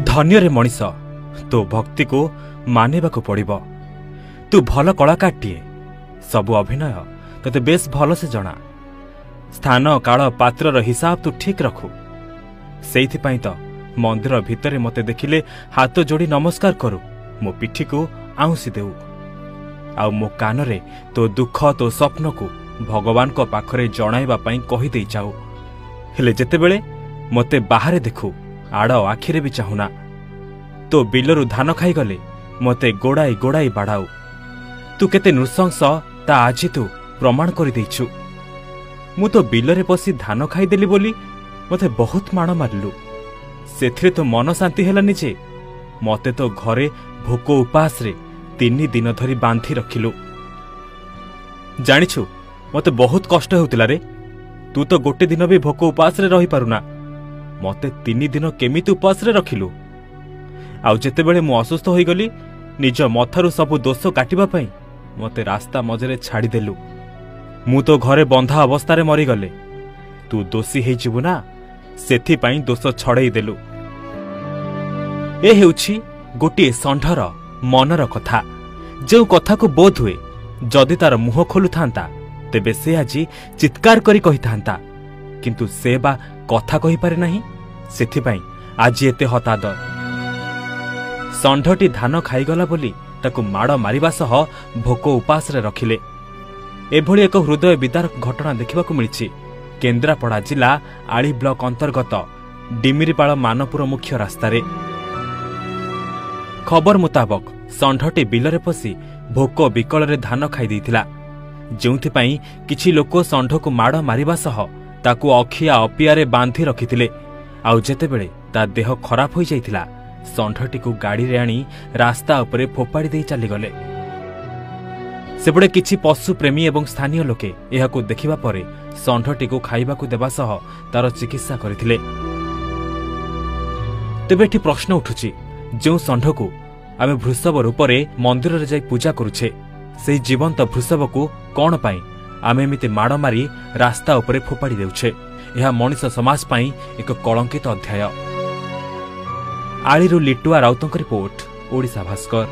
ଧନ୍ୟରେ ମଣିଷ, ତୋ ଭକ୍ତିକୁ ମାନିବାକୁ ପଡ଼ିବ। ତୁ ଭଲ କଳାକାରଟିଏ, ସବୁ ଅଭିନୟ ତୋତେ ବେଶ ଭଲସେ ଜଣା। ସ୍ଥାନ କାଳ ପାତ୍ରର ହିସାବ ତୁ ଠିକ୍ ରଖୁ। ସେଇଥିପାଇଁ ତ ମନ୍ଦିର ଭିତରେ ମୋତେ ଦେଖିଲେ ହାତ ଯୋଡ଼ି ନମସ୍କାର କରୁ, ମୋ ପିଠିକୁ ଆଉଁସି ଦେଉ, ଆଉ ମୋ କାନରେ ତୋ ଦୁଃଖ ତୋ ସ୍ୱପ୍ନକୁ ଭଗବାନଙ୍କ ପାଖରେ ଜଣାଇବା ପାଇଁ କହିଦେଇ ଯାଉ। ହେଲେ ଯେତେବେଳେ ମୋତେ ବାହାରେ ଦେଖୁ, ଆଡ଼ ଆଖିରେ ବି ଚାହୁଁନା। ତୋ ବିଲରୁ ଧାନ ଖାଇଗଲେ ମୋତେ ଗୋଡ଼ାଇ ଗୋଡ଼ାଇ ବାଡ଼ାଉ। ତୁ କେତେ ନୃଶଂସ ତା ଆଜି ତୁ ପ୍ରମାଣ କରିଦେଇଛୁ। ମୁଁ ତୋ ବିଲରେ ପଶି ଧାନ ଖାଇଦେଲି ବୋଲି ମୋତେ ବହୁତ ମାଡ଼ ମାରିଲୁ। ସେଥିରେ ତୋ ମନ ଶାନ୍ତି ହେଲାନି ଯେ ମୋତେ ତୋ ଘରେ ଭୋକ ଉପାସରେ 3 ଦିନ ଧରି ବାନ୍ଧି ରଖିଲୁ। ଜାଣିଛୁ, ମୋତେ ବହୁତ କଷ୍ଟ ହେଉଥିଲା ରେ। ତୁ ତ ଗୋଟେ ଦିନ ବି ଭୋକ ଉପାସରେ ରହିପାରୁନା, ମୋତେ 3 ଦିନ କେମିତି ଉପାସରେ ରଖିଲୁ? ଆଉ ଯେତେବେଳେ ମୁଁ ଅସୁସ୍ଥ ହୋଇଗଲି, ନିଜ ମଥାରୁ ସବୁ ଦୋଷ କାଟିବା ପାଇଁ ମୋତେ ରାସ୍ତା ମଝିରେ ଛାଡ଼ିଦେଲୁ। ମୁଁ ତୋ ଘରେ ବନ୍ଧା ଅବସ୍ଥାରେ ମରିଗଲେ ତୁ ଦୋଷୀ ହେଇଯିବୁ ନା, ସେଥିପାଇଁ ଦୋଷ ଛଡ଼େଇ ଦେଲୁ। ଏ ହେଉଛି ଗୋଟିଏ ଷଣ୍ଢର ମନର କଥା, ଯେଉଁ କଥାକୁ ବୋଧହୁଏ ଯଦି ତାର ମୁହଁ ଖୋଲୁଥାନ୍ତା ତେବେ ସେ ଆଜି ଚିତ୍କାର କରି କହିଥାନ୍ତା। କିନ୍ତୁ ସେ ବା କଥା କହିପାରେ ନାହିଁ, ସେଥିପାଇଁ ଆଜି ଏତେ ହତାଦର। ଷଣ୍ଢଟି ଧାନ ଖାଇଗଲା ବୋଲି ତାକୁ ମାଡ଼ ମାରିବା ସହ ଭୋକ ଉପାସରେ ରଖିଲେ। ଏଭଳି ଏକ ହୃଦୟ ବିଦାରକ ଘଟଣା ଦେଖିବାକୁ ମିଳିଛି କେନ୍ଦ୍ରାପଡ଼ା ଜିଲ୍ଲା ଆଳି ବ୍ଲକ ଅନ୍ତର୍ଗତ ଡିମିରିପାଳ ମାନପୁର ମୁଖ୍ୟ ରାସ୍ତାରେ। ଖବର ମୁତାବକ, ଷଣ୍ଢଟି ବିଲରେ ପଶି ଭୋକ ବିକଳରେ ଧାନ ଖାଇ ଦେଇଥିଲା, ଯେଉଁଥିପାଇଁ କିଛି ଲୋକ ଷଣ୍ଢକୁ ମାଡ଼ ମାରିବା ସହ ତାକୁ ଅଖିଆ ଅପିଆରେ ବାନ୍ଧି ରଖିଥିଲେ। ଆଉ ଯେତେବେଳେ ତା ଦେହ ଖରାପ ହୋଇଯାଇଥିଲା, ଷଣ୍ଢଟିକୁ ଗାଡ଼ିରେ ଆଣି ରାସ୍ତା ଉପରେ ଫୋପାଡ଼ି ଦେଇ ଚାଲିଗଲେ। ସେପଟେ କିଛି ପଶୁପ୍ରେମୀ ଏବଂ ସ୍ଥାନୀୟ ଲୋକେ ଏହାକୁ ଦେଖିବା ପରେ ଷଣ୍ଢଟିକୁ ଖାଇବାକୁ ଦେବା ସହ ତାର ଚିକିତ୍ସା କରିଥିଲେ। ତେବେ ଏଠି ପ୍ରଶ୍ନ ଉଠୁଛି, ଯେଉଁ ଷଣ୍ଢକୁ ଆମେ ବୃଷଭ ରୂପରେ ମନ୍ଦିରରେ ଯାଇ ପୂଜା କରୁଛେ, ସେହି ଜୀବନ୍ତ ବୃଷଭକୁ କ'ଣ ପାଇଁ ଆମେ ଏମିତି ମାଡ଼ ମାରି ରାସ୍ତା ଉପରେ ଫୋପାଡ଼ି ଦେଉଛେ? ଏହା ମଣିଷ ସମାଜ ପାଇଁ ଏକ କଳଙ୍କିତ ଅଧ୍ୟାୟ। ଆଳିରୁ ଲିଟୁଆ ରାଉତଙ୍କ ରିପୋର୍ଟ, ଓଡ଼ିଶା ଭାସ୍କର।